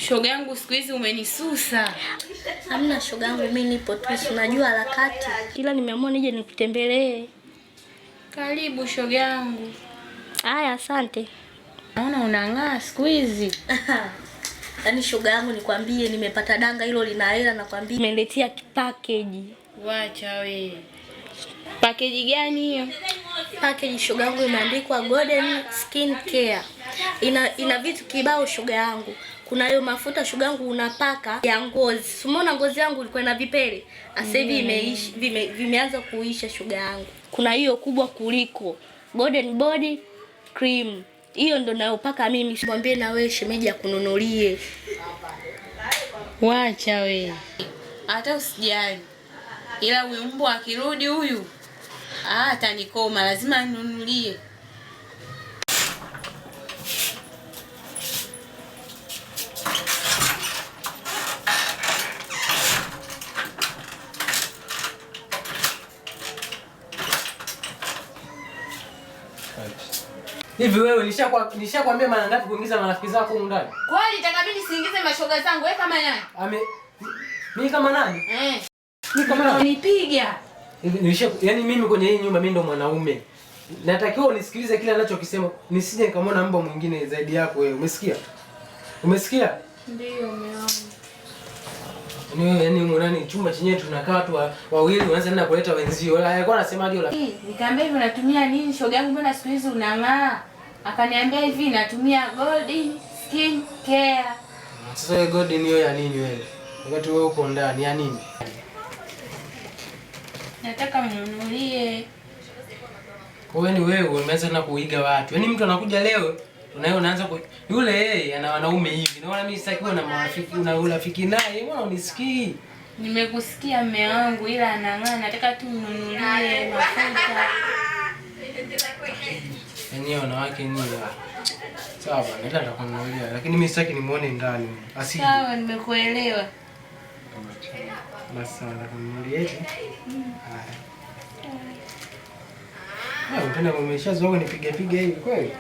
Shoga yangu siku hizi umenisusa. Hamna shoga yangu, mimi nipo tu, si unajua harakati, ila nimeamua nije nikutembelee. Karibu shoga yangu. Haya, asante. Naona unang'aa siku hizi. Yaani shoga yangu nikwambie, nimepata danga hilo lina hela, nakwambia nimeletea package. Wacha we. Package gani hiyo? Package shoga yangu imeandikwa Golden Skin Care. Ina vitu kibao shoga yangu. Kuna hiyo mafuta shoga yangu unapaka ya ngozi. Umeona ngozi yangu ilikuwa ina vipele. Sasa hivi imeishi vimeanza kuisha shoga yangu. Kuna hiyo kubwa kuliko Golden Body Cream. Hiyo ndo nayopaka mimi. Mwambie na wewe shemeji akununulie. Wacha we. Hata usijali. Ila huyu mbwa akirudi huyu atanikoma, lazima anunulie. Hivi wewe nishakwambia mara ngapi kuingiza marafiki zako humu ndani? Kweli itakabidi siingize mashoga zangu, wewe kama nani? Mimi kama nani? Eh. Mimi kama nani? Nipiga. Yaani mimi kwenye hii nyumba mimi ndo mwanaume. Natakiwa unisikilize kile anachokisema, nisije nikamwona mbwa mwingine zaidi yako wewe. Umesikia? Umesikia? Ndio, umeona. Yaani nani chumba chenyewe tunakaa watu wawili, unaanza tena kuleta wenzio. Alikuwa anasemaje yule? Nikamwambia hivi unatumia nini shoga yangu, mbona siku hizi unang'aa? Akaniambia hivi natumia Golden Skin Care. Sasa hiyo Golden hiyo ya nini wewe? Wakati wewe uko ndani ya nini? Nataka mnunulie. Kwa hiyo wewe umeanza tena kuiga watu. Yaani mtu anakuja leo na unaanza yule yeye ana wanaume hivi. Naona mimi sitaki kuwa na marafiki, una urafiki naye, mbona unisikii? Nimekusikia mume wangu, ila anang'aa, nataka tu mnunulie mafuta. Yaani wanawake ni sawa bwana, ila nitakununulia, lakini mimi sitaki nimuone ndani. Asije. Sawa, nimekuelewa. Basi sawa, nitakununulia eti. Haya. Wewe unapenda umeshazoea kunipiga piga hivi kweli?